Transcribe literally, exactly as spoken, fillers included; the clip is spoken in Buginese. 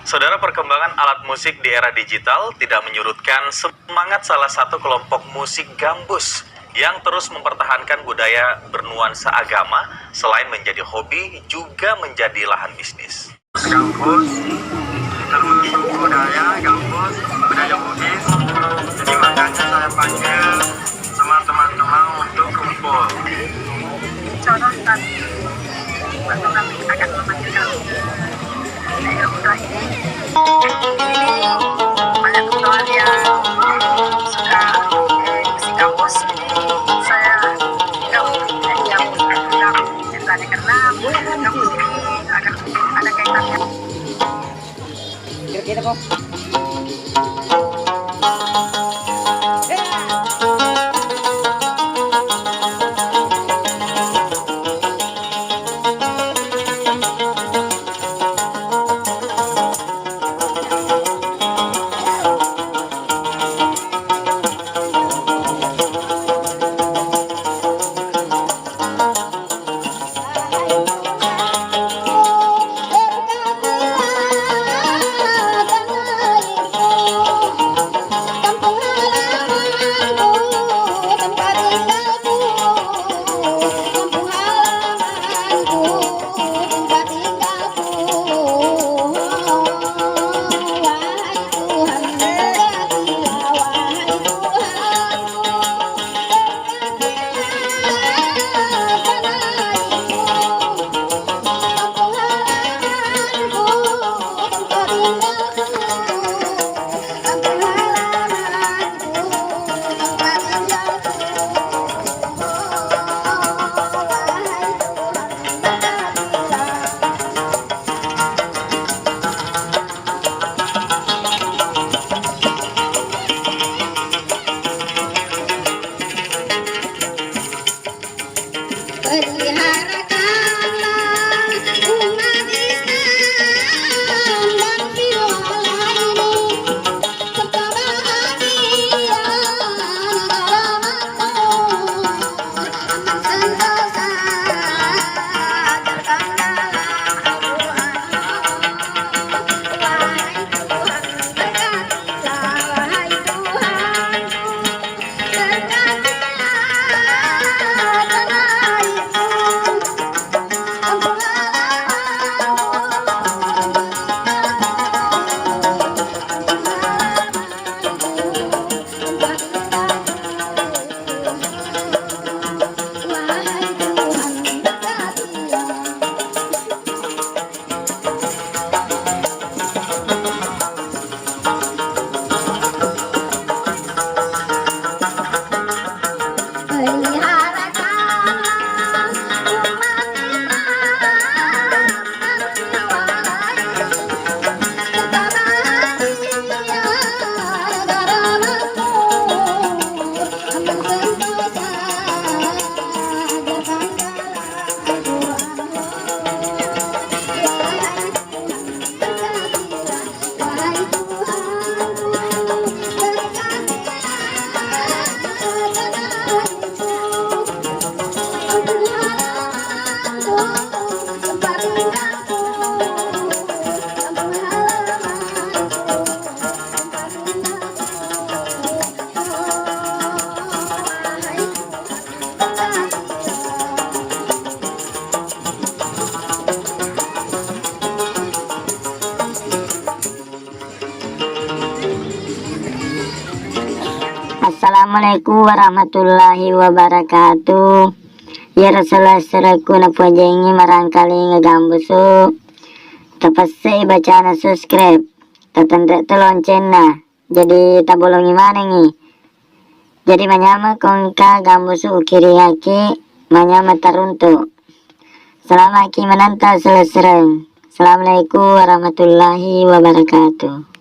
Saudara, perkembangan alat musik di era digital tidak menyurutkan semangat salah satu kelompok musik gambus yang terus mempertahankan budaya bernuansa agama, selain menjadi hobi, juga menjadi lahan bisnis. Gambus, termasuk budaya gambus, budaya Bugis. Jadi makanya saya panggil teman-teman Kemang untuk kumpul. Contoh tadi, waktu kami akan memanggil kami, eh, Ibrahim, ini banyak teman yang suka, eh, musik gambus. Jadi saya, kami, eh, yang yang tadi karena gambus ini agak ada kaitannya. Kira-kira kok. Assalamualaikum warahmatullahi wabarakatuh. Iyaro sala-salaku napoajengngi marangkalinga gambusu, tapesse'i bacana subscribe, tatenre to loncenna. Jadi tabolongi manengngi. Jadi manyameng ko engka gambusu ukiringaki, manyameng taruntu. Salamaki mananta selesreng. Assalamualaikum warahmatullahi wabarakatuh.